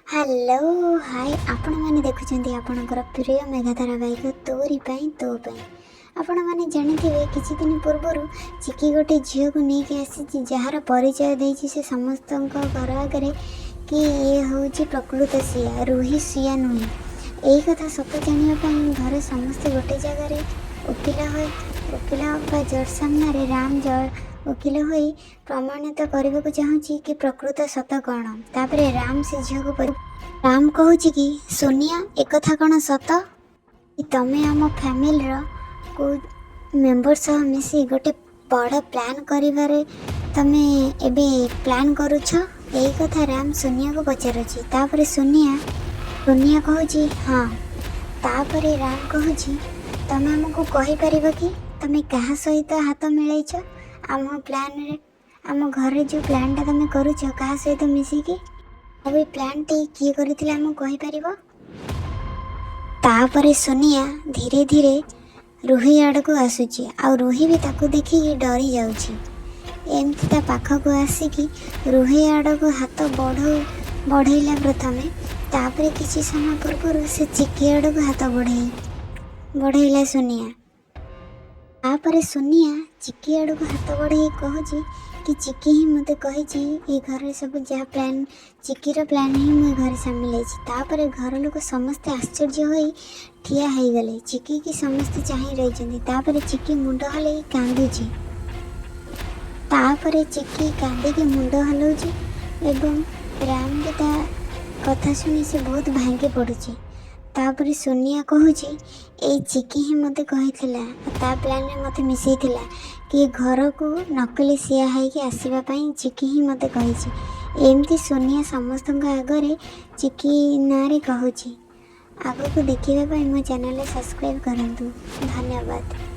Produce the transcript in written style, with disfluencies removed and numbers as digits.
Hello, ହାଏ। ଆପଣମାନେ ଦେଖୁଛନ୍ତି ଆପଣଙ୍କର ପ୍ରିୟ ମେଘା ଧାରାବାହିକ ତୋରି ପାଇଁ ତୋ ପାଇଁ। ଆପଣମାନେ ଜାଣିଥିବେ, କିଛି ଦିନ ପୂର୍ବରୁ ଚିକି ଗୋଟେ ଝିଅକୁ ନେଇକି ଆସିଛି, ଯାହାର ପରିଚୟ ଦେଇଛି ସେ ସମସ୍ତଙ୍କ ଘର ଆଗରେ କି ଇଏ ହେଉଛି ପ୍ରକୃତ ସିଆ, ରୁହି ସିଆ ନୁହେଁ। ଏଇ କଥା ସତ ଜାଣିବା ପାଇଁ ଘରେ ସମସ୍ତେ ଗୋଟେ ଜାଗାରେ ଓକିଲ ହୋଇ, ଓକିଲ ବା ଜଜ୍ ସାମ୍ନାରେ ରାମ ଓକିଲ ହୋଇ ପ୍ରମାଣିତ କରିବାକୁ ଚାହୁଁଛି କି ପ୍ରକୃତ ସତ କ'ଣ। ତାପରେ ରାମ ସେ ଝିଅକୁ, ରାମ କହୁଛି କି, ସୋନିଆ, ଏକଥା କ'ଣ ସତ କି ତମେ ଆମ ଫ୍ୟାମିଲିର କେଉଁ ମେମ୍ବର ସହ ମିଶି ଗୋଟେ ବଡ଼ ପ୍ଲାନ୍ କରିବାରେ ତମେ ଏବେ ପ୍ଲାନ୍ କରୁଛ? ଏଇ କଥା ରାମ ସୋନିଆକୁ ପଚାରୁଛି। ତାପରେ ସୋନିଆ ସୋନିଆ କହୁଛି, ହଁ। ତାପରେ ରାମ କହୁଛି, ତମେ ଆମକୁ କହିପାରିବ କି ତମେ କାହା ସହିତ ହାତ ମିଳାଇଛ ଆମ ପ୍ଲାନ୍ରେ? ଆମ ଘରେ ଯେଉଁ ପ୍ଲାନ୍ଟା ତମେ କରୁଛ, କାହା ସହିତ ମିଶିକି, ଆଉ ଏ ପ୍ଲାନ୍ଟି କିଏ କରିଥିଲା, ଆମକୁ କହିପାରିବ? ତାପରେ ସୋନିଆ ଧୀରେ ଧୀରେ ରୁହି ଆଡ଼କୁ ଆସୁଛି ଆଉ ରୁହି ବି ତାକୁ ଦେଖିକି ଡରି ଯାଉଛି। ଏମିତି ତା ପାଖକୁ ଆସିକି ରୁହି ଆଡ଼କୁ ହାତ ବଢ଼େଇଲା ପ୍ରଥମେ। ତାପରେ କିଛି ସମୟ ପୂର୍ବରୁ ସେ ଚିକି ଆଡ଼କୁ ହାତ ବଢ଼େଇଲା ସୋନିଆ। ତାପରେ ସୋନିଆ ଚିକି ଆଡ଼କୁ ହାତ ବଢ଼େଇ କହୁଛି କି ଚିକି ହିଁ ମୋତେ କହିଛି ଏ ଘରେ ସବୁ ଯାହା ପ୍ଲାନ୍, ଚିକିର ପ୍ଲାନ୍ ହିଁ ମୁଁ ଏ ଘରେ ସାମିଲ ହେଇଛି। ତାପରେ ଘର ଲୋକ ସମସ୍ତେ ଆଶ୍ଚର୍ଯ୍ୟ ହୋଇ ଠିଆ ହେଇଗଲେ। ଚିକିକି ସମସ୍ତେ ଚାହିଁ ରହିଛନ୍ତି। ତାପରେ ଚିକି ମୁଣ୍ଡ ହଲେଇ କାନ୍ଦୁଛି। ତାପରେ ଚିକି କାନ୍ଦିକି ମୁଣ୍ଡ ହଲଉଛି ଏବଂ ରାମ ବି ତା କଥା ଶୁଣି ସେ ବହୁତ ଭାଙ୍ଗି ପଡ଼ୁଛି। ତାପରେ ସୋନିଆ କହୁଛି, ଏଇ ଚିକି ହିଁ ମୋତେ କହିଥିଲା ଆଉ ତା ପ୍ଲାନ୍ରେ ମୋତେ ମିଶେଇଥିଲା କି ଘରକୁ ନକଲି ସିଆ ହେଇକି ଆସିବା ପାଇଁ ଚିକି ହିଁ ମୋତେ କହିଛି। ଏମିତି ସୋନିଆ ସମସ୍ତଙ୍କ ଆଗରେ ଚିକି ନାଁରେ କହୁଛି। ଆଗକୁ ଦେଖିବା ପାଇଁ ମୋ ଚ୍ୟାନେଲରେ ସବସ୍କ୍ରାଇବ୍ କରନ୍ତୁ। ଧନ୍ୟବାଦ।